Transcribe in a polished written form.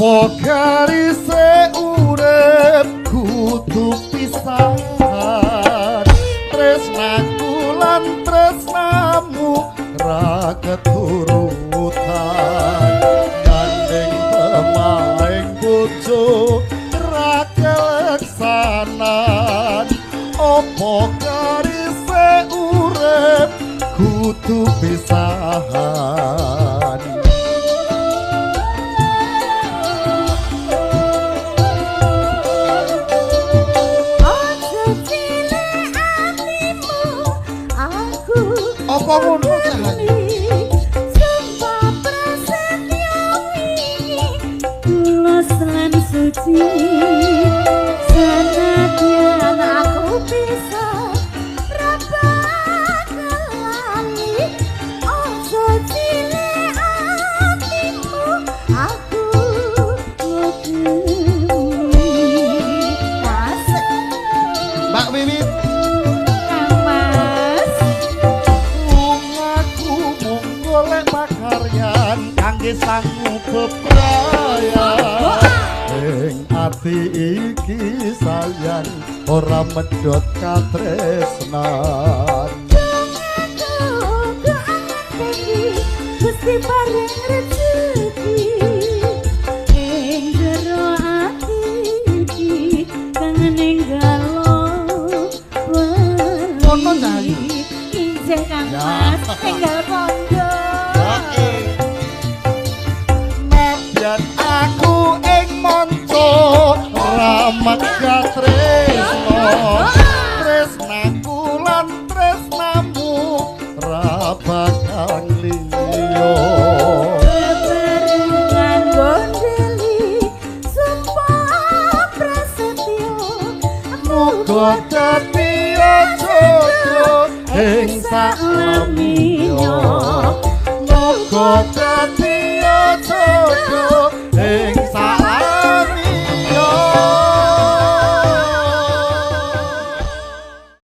Apa garise urip kudu pisahan, tresnaku lan tresnamu ra keturutan, gandeng pemaing bojo ra keleksanan. Apa garise urip kudu pisahan. Apa ngono cah? Sumpah prasetyo wingi tulus lan suci, senadyan aku bisa ra bakal lali. Aja cilik atimu, aku ngugemi. Asik. Mbak Wiwit. Kang Mas. Aku mung golek pakaryan kangge sangu bebrayan. Ing ati iki sayang ora medhot katresnan. Gusti paring rezeki ing jero ati iki kangen nenggalo. Ngono, Cah Ayu? Injih Kang Ya. Mas, enggal kondo. Nadyan aku ing manca ora megat tresna, tresnaku lan tresnamu ra bakal liya. Bebarengan gondeli sumpah prasetyo, Muga dadi jodoh ing saklaminya. Muga dadi